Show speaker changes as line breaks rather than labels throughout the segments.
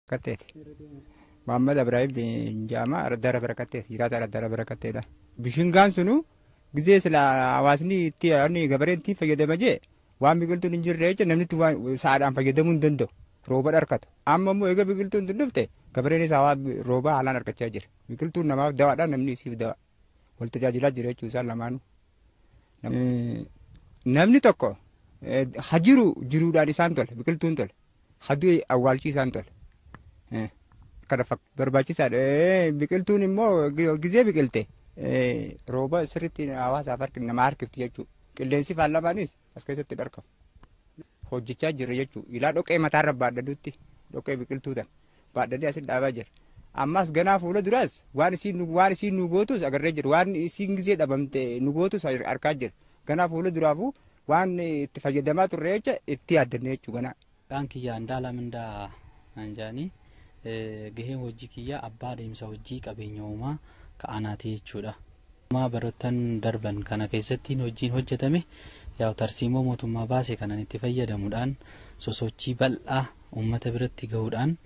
Barakatteeti. Muhammad Ibrahim Jaama Araddaara Barakatteeti. Jiraata Araddaara Barakatteedha. Bishingaan sunu gizee sila hawaasni itti gabareen itti fayyadama jee waan biqiltuun hin jirre jecha namni itti waan sa'aadhaan fayyadamuu hin danda'u. Rooba dharkatu. Amma immoo eega biqiltuun tun dhufte gabareenis rooba haalaan argachaa jira. Biqiltuun namaaf dawaadha, namni isiif dawa. Wal tajaajilaa jira jechuun isaan lamaanuu. Namni tokko hajiru jiruudhaan isaan tola, biqiltuun tola. Haduu awwaalchi isaan tola. Kana barbaachisaadha. Biqiltuun immoo gizee biqilte rooba sirriitti hawaasaaf nama harkifti jechuudha. Qilleensi faallamaanis as keessatti dharkamu. Hojjechaa jirra jechuudha. Ilaa dhoqee mataarra baadhadutti dhoqee biqiltuu tan baadhadee asitti dhaabaa jira. Ammas ganaa fuula duraas waan isiin nu gootus agarree jira. Waan isiin gizee dhabamte nu gootus argaa jira. Ganaa fuula duraafuu waan itti fayyadamaa turre jecha itti yaaddanne jechuudha ganaa.
Maqaan kiyya Andaala Mindaa Anjaanii, gaheen hojii kiyya abbaa deemsa hojii qabeenya uumaa ka'anaati jechuudha. Baroottan darban kana keessatti hojiin hojjetame yaa'u tarsiimoo mootummaa baase kanan itti fayyadamuudhaan sosochii bal'aa uummata biratti gahuudhaan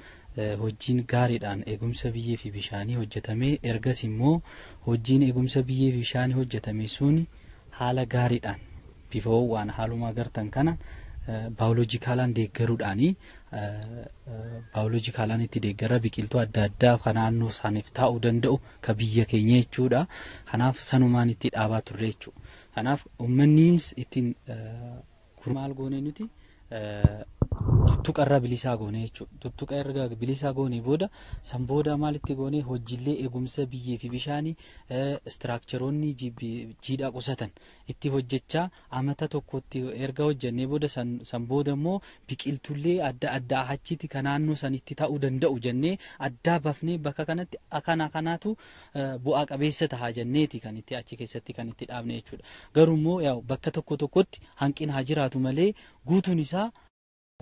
hojiin gaariidhaan eegumsa biyyee fi bishaanii hojjetame. Ergas immoo hojiin eegumsa biyyee fi bishaanii hojjetame sun haala gaariidhaan bifa ho'aan haaluma agartan kana baayoloojikaalaan deeggaruudhaani baayoloojikaalaan itti deeggara biqiltuu adda addaa kan naannoo isaaniif taa'uu danda'u ka biyya keenya jechuudha. Kanaaf sanumaan itti dhaabaa turre jechuudha. Kanaaf uummannis ittiin maal goone nuti tuttuqa irra bilisaa goone jechuudha. Tuttuqa erga bilisaa goone booda san booda maalitti goone hojiilee eegumsa biyyee fi bishaanii istiraakcharoonni jiidhaa qusatan itti hojjechaa amata tokkotti erga hojjennee booda san booda immoo biqiltuulee adda addaa achitti kan naannoo sanitti ta'uu danda'u jennee addaa baafnee bakka kanatti akana kanaatu bu'aa qabeessa ta'a jenneeti kan itti achi keessatti kan itti dhaabne jechuudha. Garuu immoo yaa'u bakka tokko tokkotti hanqina haa jiraatu malee guutuun isaa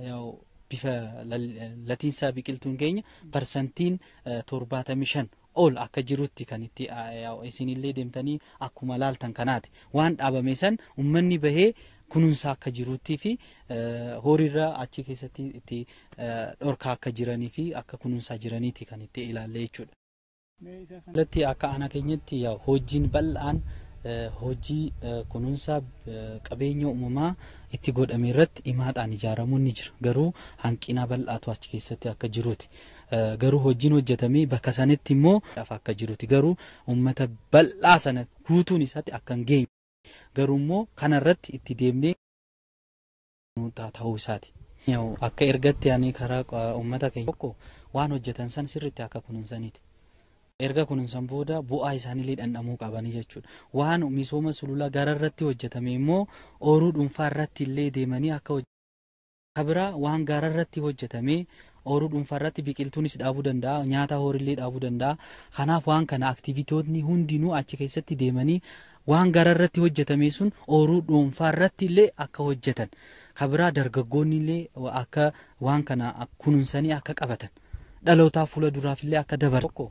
yaa'u bifa latiinsaa biqiltuun keenya parsantiin 75 ol akka jirutti kan itti isinillee deemtanii akkuma laaltan kanaati. Waan dhaabame san uummanni bahee kunuunsaa akka jiruutti fi horiirra achi keessatti itti dhorkaa akka jiranii fi akka kunuunsaa jiraniiti kan itti ilaalle jechuudha. Latti akka aanaa keenyatti hojiin bal'aan hojii kunuunsa qabeenya uumamaa itti godhame irratti himaadhaan ijaaramuun ni jira. Garuu hanqina bal'aatu achi keessatti akka jiruuti. Garuu hojiin hojjetamee bakka sanitti immoo akka jiruuti. Garuu uummata bal'aa sana guutuun isaatti akka hin geenye. Garuu immoo kanarratti itti deemnee ta'uu isaati. Akka ergatti ani karaa uummata keenya tokko waan hojjetan san sirriitti akka kunuunsaniiti. Erga kunuunsan booda bu'aa isaaniillee dhandhamuu qabanii jechuudha. Waan misooma sululaa gararratti hojjetame immoo ooyiruu dhuunfaa irratti illee deemanii akka hojjetan. Biraa waan gararratti hojjetame ooyiruu dhuunfaa irratti biqiltuunis dhaabuu danda'a, nyaata horiillee dhaabuu danda'a. Kanaaf waan kana aktiivitoonni hundinuu achi keessatti deemanii waan gararratti hojjetame sun ooyiruu dhuunfaa irratti illee akka hojjetan. Kabiraa dargaggoonni illee akka waan kana kunuunsanii akka qabatan. Dhalootaaf fuula duraaf illee akka dabarsan.